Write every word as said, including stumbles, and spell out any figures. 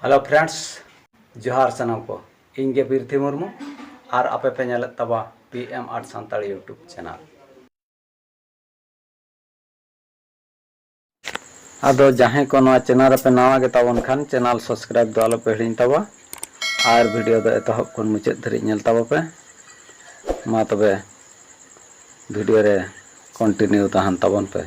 Hello friends, ᱡᱚᱦᱟᱨ ᱥᱟᱱᱟᱢ ᱠᱚ᱾ ᱤᱧ ᱜᱮ ᱵᱤᱨᱛᱷᱤ ᱢᱩᱨᱢᱩ ᱟᱨ ᱟᱯᱮ ᱯᱮ ᱧᱮᱞᱮᱫ ᱛᱟᱵᱚᱱᱟ P M Art Santal YouTube channel᱾ ᱟᱫᱚ ᱡᱟᱦᱟᱸᱭ ᱠᱚ ᱱᱚᱣᱟ channel ᱨᱮᱯᱮ ᱱᱟᱣᱟ ᱜᱮ ᱛᱟᱵᱚᱱ ᱠᱷᱟᱱ channel subscribe ᱫᱚ ᱟᱞᱚᱯᱮ ᱦᱤᱲᱤᱧ ᱛᱟᱵᱚᱱᱟ ᱟᱨ video ᱫᱚ ᱮᱛᱚᱦᱚᱵ ᱠᱷᱚᱱ ᱢᱩᱪᱟᱹᱫ ᱫᱷᱟᱹᱨᱤᱡ ᱧᱮᱞ ᱛᱟᱵᱚᱱ ᱯᱮ᱾ ᱢᱟ ᱛᱚᱵᱮ video ᱨᱮ continue ᱛᱟᱦᱮᱱ ᱛᱟᱵᱚᱱ ᱯᱮ᱾